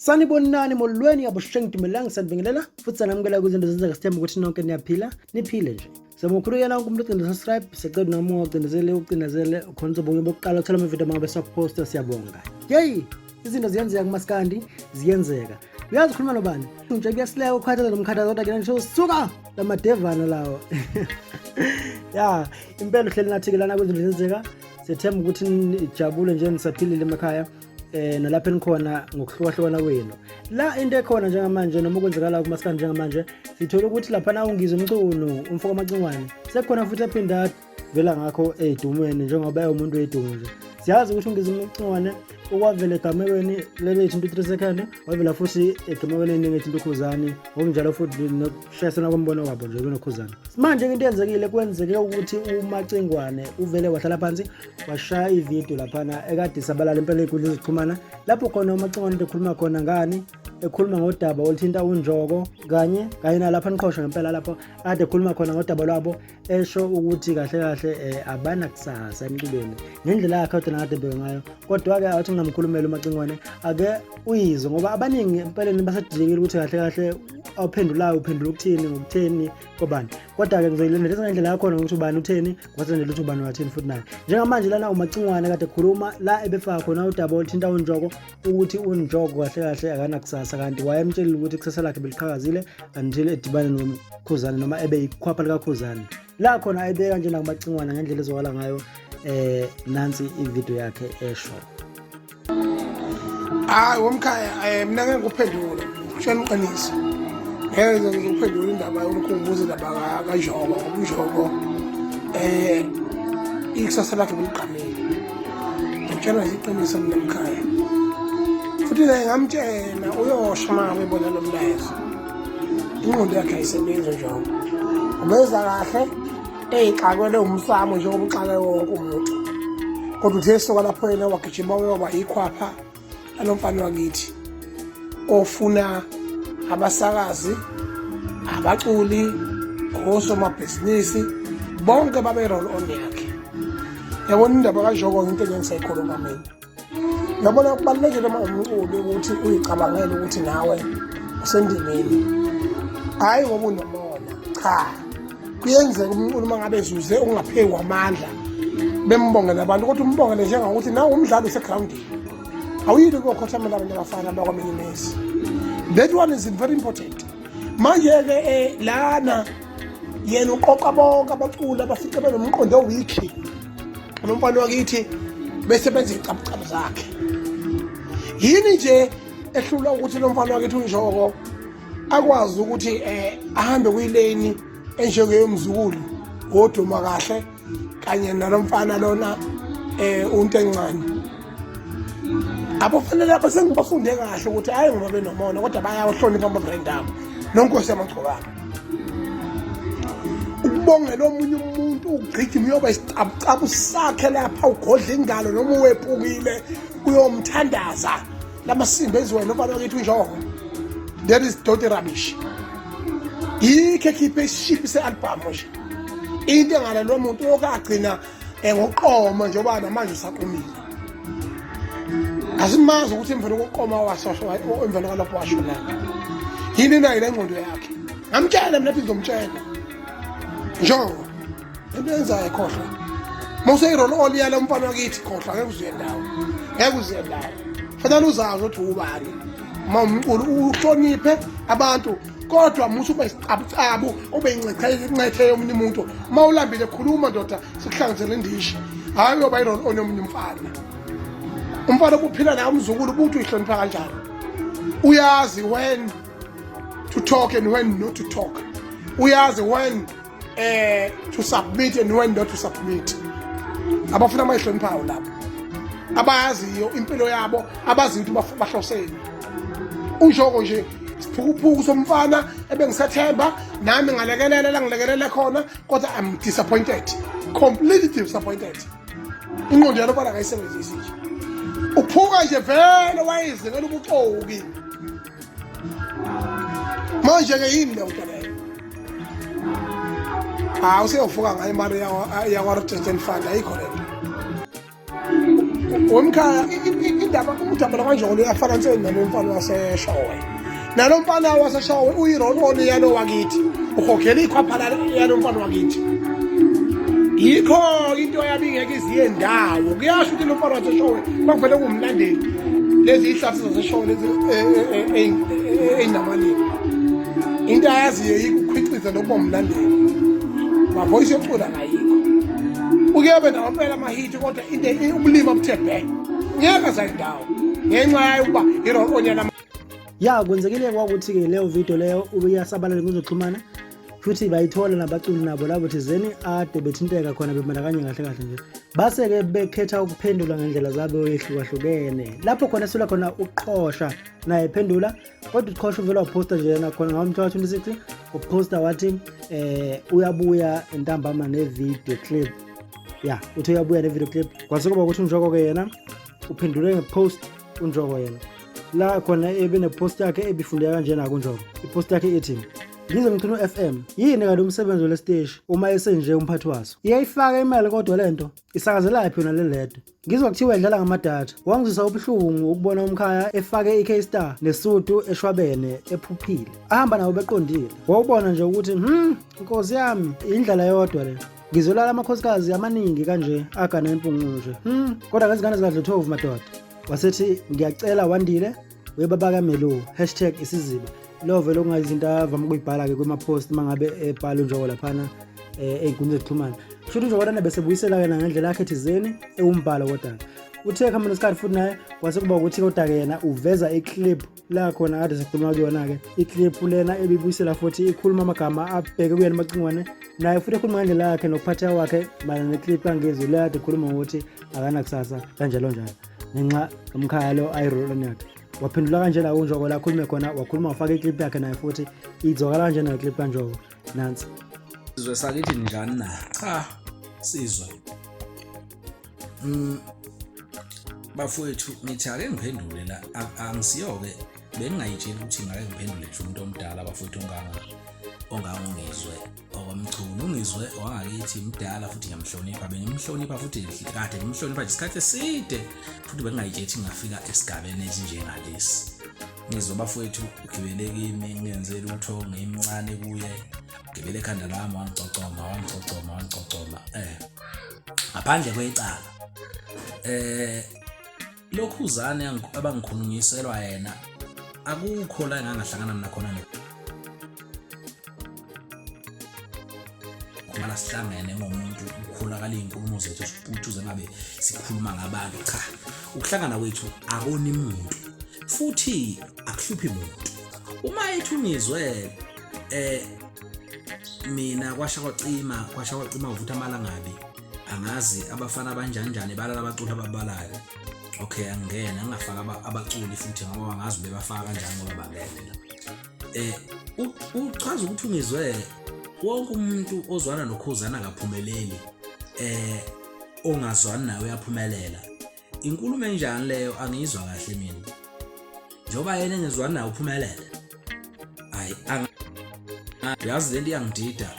Sanibonani, molweni, abuhleng, dumelang, sanibingelela futhi sanamukela kwizinto zenzeka. Sithemba ukuthi nonke niyaphila, niphile nje. Siyabonga wonke umuntu ocindezela subscribe. Siyacela noma ungacindezele, ucindezele khona uzobe bokuqala ukuthola amavidiyo uma ngabe siwaphosta. Siyabonga. Yeyi, izinto ziyenzeka kumaskandi, ziyenzeka. Uyazi ukhuluma nobani nje, kuyasileka ukukhathaza nomkhathaza, kodwa kena ngisho suka lamadevana lawo. Ya, impela uhleli nathi-ke lana kwizinto zenzeka. Siyethemba ukuthi nijabule nje, nisaphilile emakhaya nalapho enikhona ngokuhlukahlukana kwenu. La into ekhona njengamanje noma okwenzakala kumaskandi njengamanje, sithola ukuthi laphana uNgizwe Mchunu, umfo kaMacingwane, sekukhona futhi aphinda vela ngakho ey'dumweni njengoba ewumuntu wedumo nje. Siyazi ukuthi uNgizwe Mcingwane okwavela egamekweni leli ethinta u-3 second, wavela futhi egamekweni eningi ethinta uKhuzani, ngokunjalo futhi nokushayisana kombono wabo nje benoKhuzani. Manje into eyenzekile, kwenzeke ukuthi uMacingwane uvele wahlala phansi washaya ividiyo laphana ekade isabalala impela ey'nkundleni zokuxhumana, lapho khona uMacingwane ekhuluma khona ngani, ekhuluma ngodaba oluthinta uNjoko kanye kanye nalapha niqhosha ngempela, lapho kade ekhuluma khona ngodaba lwabo, esho ukuthi kahle kahle abanakusasa emculweni ngendlela yakhe kodwa nakade ebheke ngayo. Kodwa-ke awathi ngingamkhulumela uMacingwane, ake uyizwe, ngoba abaningi empeleni basadidekile ukuthi kahle kahle awuphendulayo uphendula ukuthini, ngokutheni, kobani. Kodwa-ke ngizoyilandelisa ngendlela yakhona ukuthi ubani utheni, kwaselandela ukuthi ubani wathini futhi naye. Njengamanje lana uMacingwane kade ekhuluma la ebefaka khona udaba oluthinta uNjoko, ukuthi uNjoko kahle kahle akanakusasa, kanti wayemtshelile ukuthi ikusasa lakhe beliqhakazile until edibane noKhuzane noma ebe yikhwapha likaKhuzane. La khona ebeka nje nakuMacingwane ngendlela ezwakala ngayo. Nansi ividiyo yakhe esho. Hayi womkhaya, mina ngeke ngikuphendule, kushona iqiniso. Ngeke ngikuphendule indaba yokukhumbuza indaba kaNjoko, ngoba uNjoko ikusasa lakhe beligqamile. Ngitshela nje iqiniso mina mkhaya. Futhi naye ngamtshela, uyosho uma ngabe ebona lo mlayezo. Ingqondo yakhe ayisebenzi uNjoko. Ubeza kahle eyixakwele umsamo njengoba uxake wonke umuntu. Kodwa uthe esuka lapho yena wagijima uyoba yikhwapha lalo mfana wakithi ofuna abasakazi, abaculi, osomabhizinisi bonke babe roll on yakhe. Yabona indaba kaNjoko, into engisayikhuluma mina. Yabona, kubalulekile uma umculi ukuthi uyicabangele ukuthi nawe usendimeni. Hhayi ngoba unomona, cha. Kuyenzeka umculi uma ngabe ezuze ungapheki amandla bembongele abantu, kodwa umbongele njengokuthi nawe umdlali usegrawundini, awuyile kuyokhothamela abantu abafana bakwaminye imizi. That one is very important. Manje-ke lana yena uqoqa bonke abaculi abafice benomqondo owikhi nomfana wakithi, bese benza icabucabu zakhe. Yini nje ehlula ukuthi lo mfana wakithi uNjoko akwazi ukuthi ahambe kuyileni enjengeyomzukulu ngoduma kahle kanye nalo mfana lona unto encane abofanele lapho sengibafunde kahle ukuthi hayi ngoba benomona, kodwa bayawahlonipha ama-brand abo nonkosi yamagcokana. Ukubongela omunye umuntu, ugijima uyoba isicabucabu sakhe lapha, ugodla ingalo noma uwephukile, uyomthandaza lamasimba eziwena nomfana wakithi uNjoko. That is dirty rubbish. Yikho ekhiphe isishiphi se-albhamu nje, into engalelwe muntu okagcina ngokuqoma, njengoba namanje usaqomile. Asimazi ukuthi emveni kokuqoma washo, emveni kwalapho washona yini nayo le ngqondo yakhe. Ngamtshela mina, ngizomtshela njengoba into yenzayo, khohlwa uma useyi-roll on yalo mfana wakithi, khohlwa, ngeke uzuye ndawo, ngeke uzuye ndawo. Fanele uzazi ukuthi ubani uma umculo, uhloniphe abantu, kodwa musa ube isicabucabu, ube incethe yomunye umuntu. Uma ulambile khuluma ndoda, sikuhlanganisele indishi. Hhayi uyoba i-roll on yomunye umfana, umfana obuphila naye, umzukulu, ubuthi uyihlonipha kanjani. Uyazi when to talk and when not to talk, uyazi when to submit and when not to submit. Abafuna amayihloniphayo lapho, abayaziyo impilo yabo, abaziyo ukuthi bahloseni. UNjoko nje isiphukuphuku somfana ebengisethemba nami ngalekelela la ngilekelele khona, kodwa I'm disappointed, completely disappointed. Ingqondo yalo mfana akayisebenzisi nje, uphuka nje vele, wayezingela ubuxoki. Manje-ke yini leyo nto leyo? Hawu, useyovuka ngayo imali yakwa-Rochester Fund, ayikho le nto womkhaya. Indaba udaba lwakanjoko luyafana nseni nalo mfana waseshowe. Nalo mfana waseshowe uyi-roll on yalo wakithi, ukhokhela ikhwapha yalo mfana wakithi. Yikho into yami ingeke iziye ndawo. Kuyasho ukuthi lo mfana waseshowe kwakuvele kuwumlandeli lezi ihlathi zaseshowe lezi ey'namalimi. Into ayaziyo yikho ukukhwixiza nokuba umlandeli. Mavoyisi yocula kayikho. Uke nawo mpela amahithi kodwa into ubulima buthe bhe. Ngeke azayi ndawo ngenxa yayo ukuba i-roll on yala. Ya, kwenzekile kwakuthi-ke leyo video leyo ubuyasabalala kwezokuxhumana, futhi bayithola nabaculi nabo labo thizeni ade bethinteka khona bebandakanye kahle kahle nje, base-ke bekhetha ukuphendula ngendlela zabo ehlukahlukene. Lapho khona esula khona uqhosha naye phendula, kodwa uqhosha uvele waphosta nje yena khona ngawo mhla ka-26, uphosta wathi uyabuya ntambama ne-video clip. Ya, uthi uyabuya ne-video clip, kwase kuba ukuthi uNjoko-ke yena uphendule ngepost. UNjoko yena la khona ebene-post yakhe ebifundeka kanjena kuNjoko. Ipost yakhe ithi, "Ngizwe Mchunu FM, yini kanti umsebenzi welesiteshi uma esenje umphathi waso? Iyayifaka imali kodwa lento isakazelaphi yona le ledo? Ngizwa kuthiwa idlala ngamadatha. Wangizwisa ubuhlungu ukubona umkhaya efake i-K-Star nesudu eshwabene ephuphile, ahamba nabo beqondile. Wawubona nje ukuthi nkosi yami, indlela yodwa le. Ngizolala amakhosikazi amaningi kanje agana impungu nje. Kodwa ngezingane zikadlothovu madoda." Wasethi, "Ngiyacela Wandile webaba kaMelo #isiziba." Lo vele okungayizinto avame ukuyibhala-ke kuma-post uma ngabe ebhala uNjoko laphana ey'nkundleni zokuxhumana. Kusho ukuthi uNjoko lana besebuyisela-ke nangendlela yakhe thizeni ewumbhalo, kodwa uthe ekuhambeni kwesikhathi futhi naye kwase kuba ukuthi kodwa-ke yena uveza iclip la khona kade sikhuluma kuyona-ke, iclip lena ebibuyisela futhi ikhuluma amagama abheke kuyena uMacingwane, naye futhi ekhuluma ngendlela yakhe nokuphatheka kwakhe mayelana neclip kaNgizwe le kade ekhuluma ngokuthi akanakusasa kanjalo njalo ngenxa yomkhaya lo ayi-roll yakhe. Waphendula kanjena uNjoko la akhulume khona, wakhuluma wafaka iclip yakhe naye futhi izwakala kanjena iclip kaNjoko nansi. Sizwe sakithi, njani na? Cha, sizwe. Bafowethu, ngithi ake ngiphendule la. Angisiyo-ke, bengingayitsheli ukuthi ngake ngiphendule nje umuntu omdala bafowethu onganga ongangungizwe okwamchunu. Ungizwe wangakithi mdala futhi ngiyamhlonipha, bengimhlonipha futhi kade ngimhlonipha nje isikhathi eside, futhi bengingayitsheli ukuthi ngingafika esigabeni esinjengalesi. Ngizwe bafowethu, ugibele kimi ngingenze lutho, ngimncane kuye, ugibele ekhanda lami wangicocoma, wangicocoma, wangicocoma ngaphandle kwecala. Lokhuzane abangikhulunyiselwa yena, akukho la engangahlangana mina khona khona sihlangene ngomuntu ukukholakala iy'nkulumo zethu siputshuze ngabe sikhuluma ngabantu. Cha, ukuhlangana kwethu akoni muntu futhi akuhluphi muntu. Uma ethi ungizwe mina kwasha kwacima, kwasha kwacima, uvutha amalangabi. Angazi abafana abanjanjani balala abaculi ababalayo. Okay, angingena ngingafaka abaculi futhi ngoba angazi bebafaka kanjani ngoba bangene la. Uchaza ukuthi ungizwe wonke umuntu ozwana noKhuzana akaphumeleli, ongazwani nawe uyaphumelela. Inkulumo enjani leyo? Angiyizwa kahle mina, njengoba yena engezwani nawe uphumelele. Hayi, uyazi lento iyangidida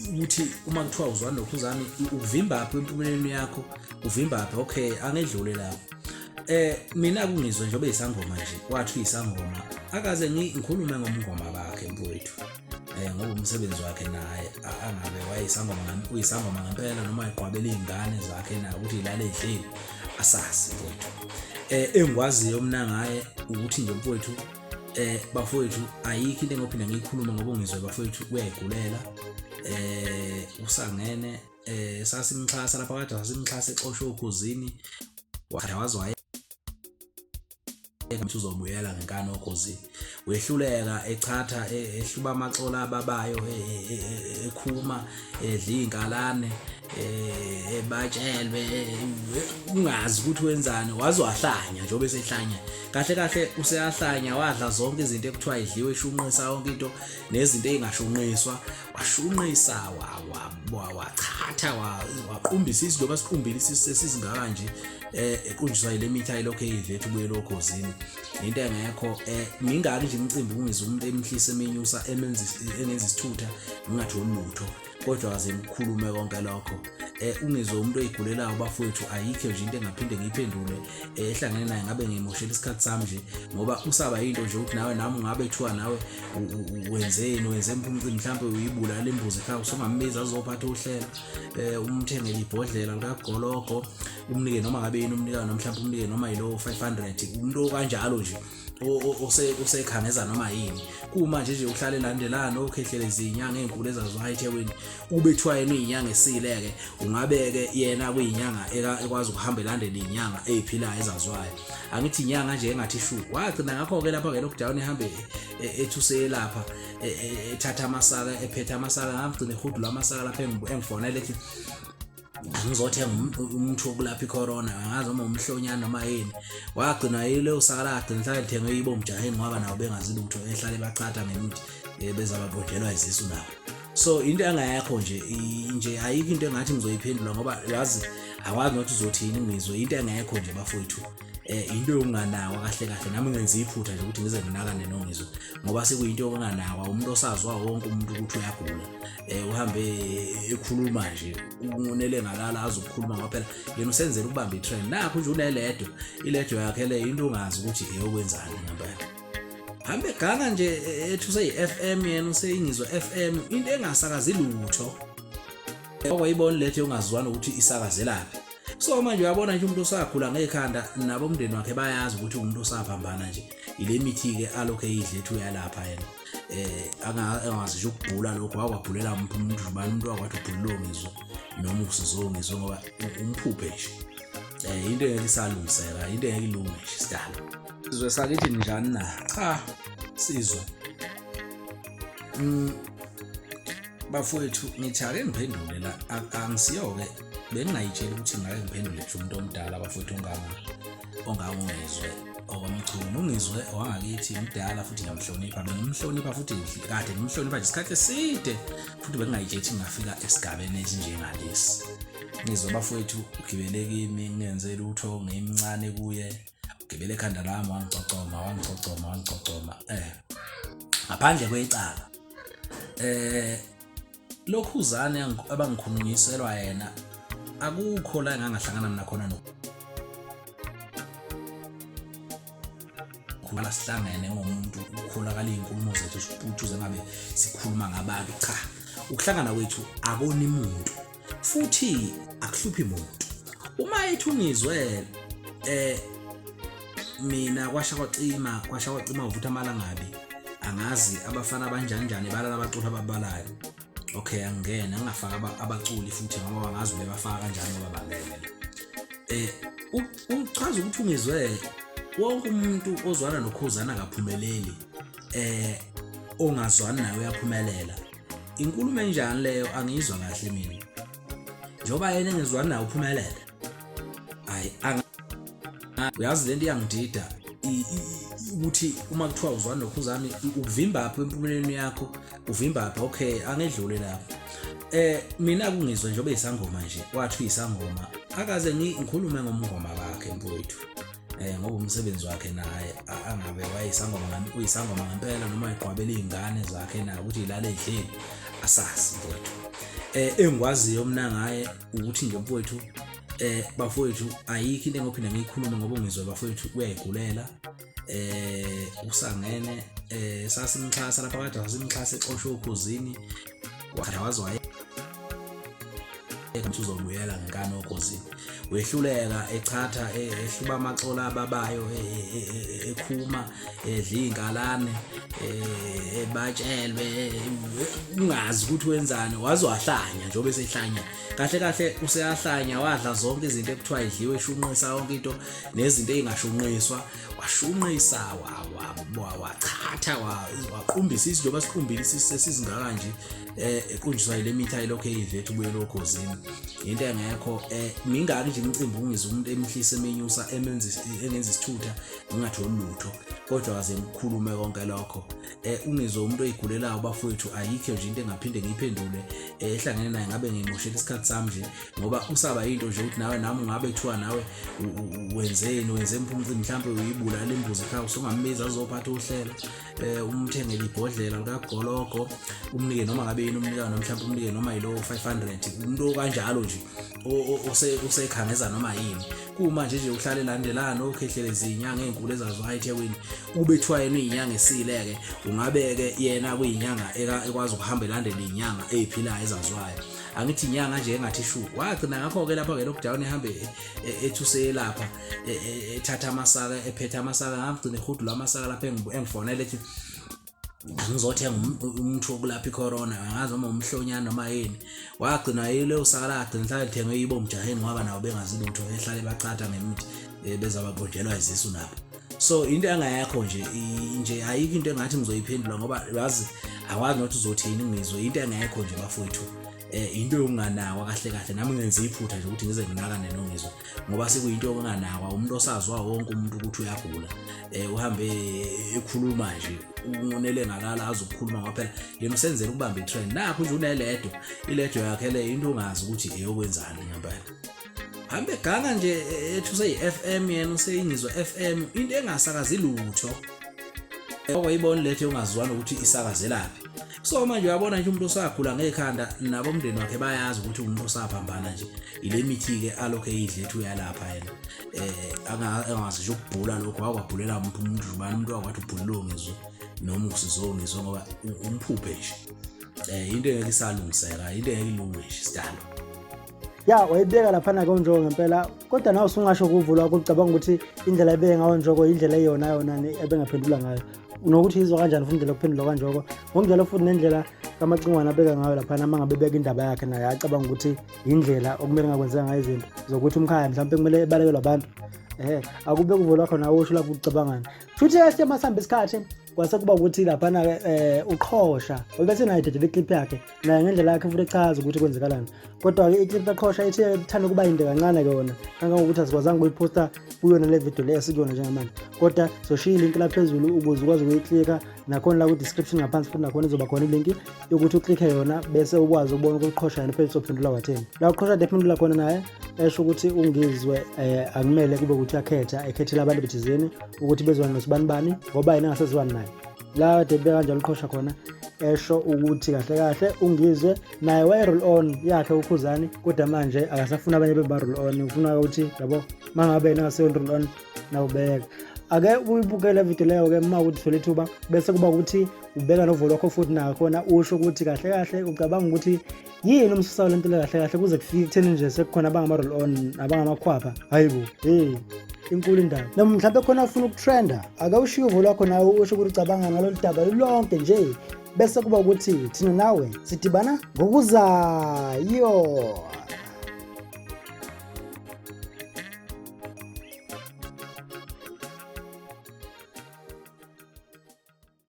ukuthi uma kuthiwa uzwana noKhuzani uvimbaphi empumelelweni yakho, uvimbaphi? Okay, angedlule lapho. Mina kungizwe njengoba isangoma nje, wathi uyisangoma, akaze ngikhulume ngomngoma bakhe mfowethu, ngoba umsebenzi wakhe naye angabe wayeyisangoma, uyisangoma ngempela noma egqwabela iy'ngane zakhe naye ukuthi ilale idlile, asazi mfowethu. Engikwaziyo mina ngaye ukuthi nje mfowethu, bafowethu, ayikho into engophinda ngiyikhulume ngoba ungizwe bafowethu uyayigulela, usangene. Sasimxhasa lapha kade sasimxhasa exoshwe okhozini, waze waye ukuthi uzobuyela ngenkani okhozini, wehluleka, echatha, ehluba amaxolo ababayo, ekhuma, edla iy'nkalane, ebatshelwe, ungazi ukuthi wenzani, waze wahlanya. Njengoba esehlanya kahle kahle, useyahlanya, wadla zonke izinto ekuthiwa idliwe, eshunqisa yonke into nezinto ey'ngashunqiswa, washunqisa, wachatha, waqumbisa isisu loba siqumbile isisu sesizingaka nje, equnjiswa yile mithi ayilokhu eyidle ethi ubuyele okhozini, into engekho. Mingaki nje imicimbi kungizwa umuntu emhlisa, eminyusa, emenza engenza isithutha, ngingatholi lutho. Kodwa kaze ngikhulume konke lokho. Ungizwe umuntu oyigulelayo bafowethu, ayikho nje into engaphinde ngiyiphendule ehlangene naye, ngabe ngimoshela isikhathi sami nje, ngoba usaba into nje ukuthi nawe nami ungabe kuthiwa nawe wenzeni, wenze umcimbi, mhlawumbe uyibulala imbuzi ekhaya, usungambiza azophatha uhlelo, umthengele ibhodlela likagologo, umnike noma ngabe yini umnika, noma mhlawumbe umnike noma yilo 500, umuntu okanjalo nje osekhangeza noma yini. Kumanje nje uhlale elandelana okhehlelezi izinyanga ezinkulu ezaziwayo eThekwini, ube kuthiwa yena uyinyanga esile-ke, ungabe-ke yena kuyinyanga ekwazi ukuhamba elandela iy'nyanga ey'philayo ezaziwayo. Angithi inyanga nje engathi shu. Wagcina ngakho-ke lapha nge-lockdown ehambe ethi useyelapha, ethatha amasaka, ephethe amasaka, ngagcina ehudula amasaka lapha engifonela ethi angizothenga umuthi wokulapha i-corona, angazi noma umhlonyana noma yini. Wagcina yile usaka lagcina hlale lithengwe yibo mjaheni, ngoba nabo bengazi lutho, ehlale bachatha ngemithi, bezababhodelwa izisu nabo. So into engayakho nje nje ayikho into engathi ngizoyiphendula, ngoba yazi akwazi nokuthi uzothini ngizwe into engekho nje bafowethu. Into yokunganakwa kahle kahle, nami ngenza iphutha nje ukuthi ngize nginakane nongizwe, ngoba sekuyinto yokunganakwa, umuntu osazwa wonke umuntu ukuthi uyagula, uhambe ekhuluma nje unele ngalala azokukhuluma, ngoba phela yena usenzela ukubamba i-trend. Nakho nje uneledo, iledo yakhe le into ongazi ukuthi eyokwenzani ngempela. Hambe ganga nje ethi useyi-FM, yena useyingizwa FM, into engasakazi lutho. Okwayibona lethe ongazwana ukuthi isakazelaphi. So manje uyabona nje umuntu osakhula ngekhanda, nabo umndeni wakhe bayazi ukuthi umuntu osaphambana nje ile mithi-ke alokhu eyidle ethi uyalapha yena, angazi nje ukubhula lokho wakwabhulela umuntu, umuntu ubani, umuntu wakwathi ubhulile ongizwe noma usizongizwe, ngoba umphuphe nje. Into engeke isalungiseka, into engeke ilunge nje sidalo. Sizwe sakithi njani na? Cha, sizwe. Bafowethu ngithi ake ngiphendule la, angisiyo-ke bengingayitsheli ukuthi ngake ngiphendule nje umuntu omdala bafowethu ongangizwe okwamchunu, ungizwe owangakithi mdala futhi ngiyamhlonipha, bengimhlonipha futhi kade ngimhlonipha nje isikhathi eside, futhi bengingayitsheli ukuthi ngingafika esigabeni esinjengalesi. Ngizwe bafowethu ugibele kimi ngingenze lutho, ngimncane kuye, ugibele ekhanda lami wangicocoma wangicocoma wangicocoma ngaphandle kwecala. Lokhuzane abangikhulunyiselwa yena akukho la engangahlangana mina khona no khula sihlangene ngomuntu, ukukholakala iy'nkulumo zethu siputshuze ngabe sikhuluma ngabantu. Cha, ukuhlangana kwethu akoni muntu futhi akuhluphi muntu. Uma ethi ungizwe mina kwasha kwacima, kwasha kwacima uvutha amalangabi, angazi abafana abanjanjani balala abaculi ababalayo. Okay, angingena ngingafaka abaculi futhi ngoba bangazi bebafaka kanjani ngoba bangene. Uchaza ukuthi ungizwe wonke umuntu ozwana noKhuzana akaphumeleli, ongazwani naye uyaphumelela. Inkulumo enjani leyo? Angiyizwa kahle mina. Njengoba yena engezwani naye uphumelele. Hayi, uyazi lento iyangidida ukuthi uma kuthiwa uzwana noKhuzani ukuvimbaphi empumelelweni yakho, uvimbaphi. Okay, angedlule lapho. Mina kungizwe njengoba isangoma nje, wathi uyisangoma, akaze ngikhulume ngomngoma wakhe mfowethu. Ngoba umsebenzi wakhe naye angabe wayisangoma ngami, uyisangoma ngempela noma eqwabela izingane zakhe na ukuthi ilale edleni, asazi mfowethu. Engikwaziyo mina ngaye ukuthi nje mfowethu, bafowethu ayikho into engophinda ngiyikhulume ngoba ungizwe bafowethu uyayigulela. Usangene, sasimxhasa lapha kade sasimxhasa exoshwe okhozini, waze waye ukuthi uzobuyela ngenkani okhozini, wehluleka echatha ehluba amaxolo ababayo, ekhuma edla iy'nkalane, ebatshelwe ungazi ukuthi wenzani, waze wahlanya njengoba esehlanya kahle kahle useyahlanya, wadla zonke izinto ekuthiwa idliwe, eshunqisa yonke into nezinto ey'ngashunqiswa, washunqisa wachatha waqumbisa isisu, njengoba siqumbile isisu sesizingaka nje, equnjiswa yile mithi ayilokhu eyidla ethi ubuyele okhozini, into engekho. Mingaki nje imicimbi ungizwa umuntu emhlisa emenyusa engenza isithutha ngingatholi lutho, kodwa kaze ngikhulume konke lokho. Ungizwe umuntu oyigulelayo bafowethu, ayikho nje into engaphinde ngiyiphendule ehlangene naye, ngabe ngimoshela isikhathi sami nje, ngoba usaba into nje ukuthi nawe nami ungabe kuthiwa nawe wenzeni, wenze mphumci, mhlawumbe uyibulala imbuzi ekhaya, usungambiza azophatha uhlelo, umthengele ibhodlela likagologo, umnike noma ngabe yini umnika noma mhlawumbe umnike noma yilo 500, umuntu okanjalo nje osekhangeza noma yini. Kumanje nje uhlale elandelana okhehlelezi izinyanga ezinkulu ezaziwayo eThekwini, ube kuthiwa yena uyinyanga esile-ke, ungabe-ke yena kuyinyanga ekwazi ukuhamba elandela iy'nyanga ey'philayo ezaziwayo. Angithi inyanga nje engathi shu. Wagcina ngakho-ke lapha nge-lockdown ehambe ethi useyelapha, ethatha amasaka, ephethe amasaka, ngagcina ehudula amasaka lapha engifonela ethi angizothenga umuthi wokulapha i-corona, angazi noma umhlonyana noma yini. Wagcina yile usaka lagcina mhlawumbe lithengwe yibo mjaheni, ngoba nabo bengazi lutho, ehlale bachatha ngemithi, bezababonjelwa izisu nabo. So into engayakho nje nje ayikho into engathi ngizoyiphendula, ngoba yazi awazi nokuthi uzothini, ngizwe into engekho nje bafowethu. Into yokunganakwa kahle kahle, nami ngenza iphutha nje ukuthi ngize nginakane noNgizwe, ngoba sekuyinto yokunganakwa, umuntu osaziwa wonke umuntu ukuthi uyagula, uhambe ekhuluma nje ungonele ngalala azokukhuluma, ngoba phela yena usenzela ukubamba i-trend. Nakho nje uneledo, iledo yakhe le into ongazi ukuthi eyokwenzani ngempela. Hambe ganga nje ethi useyi-FM, yena useyingizwa FM, into engasakazi lutho. Okwayibona lethe ungaziwa ukuthi isakazelaphi. So manje uyabona nje umuntu osagula ngekhanda, nabo umndeni wakhe bayazi ukuthi umuntu osaphambana nje ile mithi-ke alokhu eyidla ethi uyalapha yena, angazi nje ukubhula lokho wakwabhulela umuntu, umuntu ubani umuntu wakwathi ubhulile ongizwe noma usizongizwe, ngoba umphuphe nje, into engeke isalungiseka, into engeke ilunge nje sidalo. Ya, wayibeka laphana-ke uNjoko ngempela, kodwa nawe usungasho kuvulwa kucabanga ukuthi indlela ebeke ngayo Njoko indlela eyona yona ebengaphendula ngayo, nokuthi izwa kanjani futhi indlela yokuphendula kwaNjoko, ngokunjalo futhi nendlela kaMacingwane abeka ngayo laphana uma ngabe ebeka indaba yakhe, naye acabanga ukuthi indlela okumele ngakwenzeka ngayo izinto zokuthi umkhaya mhlawumpe kumele ebalekelwe abantu. Akube kuvo lwakho nawe usho lapho ucabangani. Futhi-ke siye masihamba isikhathi kwase kuba ukuthi laphana-ke uQhosha ubese naye ededela iclip yakhe naye ngendlela yakhe futhi echaza ukuthi kwenzekalani. Kodwa-ke iclip kaQhosha ithe ithanda ukuba yinde kancane-ke yona, kangangokuthi asikwazanga ukuyiphosta kuyona le video le esikuyona njengamanje, kodwa soshiya ilinki laphezulu ukuze ukwazi ukuyiklika, nakhona la ku-description ngaphansi futhi nakhona izoba khona ilinki yokuthi uklikhe yona bese ukwazi ukubona ukuthi uQhosha yena phela usophendula wathini. La uQhosha kade ephendula khona naye esho ukuthi uNgizwe akumele kube ukuthi uyakhetha, ekhethela abantu bethizeni ukuthi bezwane nosibanibani, ngoba yena engasezwani naye. La kade ebeka kanjalo uQhosha khona, esho ukuthi kahle kahle uNgizwe naye waye-roll on yakhe uKhuzani, kodwa manje akasafuni abanye beba-roll on, ufuna ukuthi yabo uma ngabe yena engaseyo-roll on nawo beka. Ake uyibukele video leyo-ke uma ukuthi uthole ithuba, bese kuba ukuthi ubeka novo lwakho futhi nakhona usho ukuthi kahle kahle ucabanga ukuthi yini umsusa wale nto le kahle kahle kuze kufike ekutheni nje sekukhona abangama-roll on abangamakhwapha. Hayi bo, hey, inkulu indaba. Noma mhlawumbe khona ufuna ukutrenda, ake ushiye uvo lwakho nawe usho ukuthi ucabanga ngalolu daba lulonke nje, bese kuba ukuthi thina nawe sidibana ngokuzayo.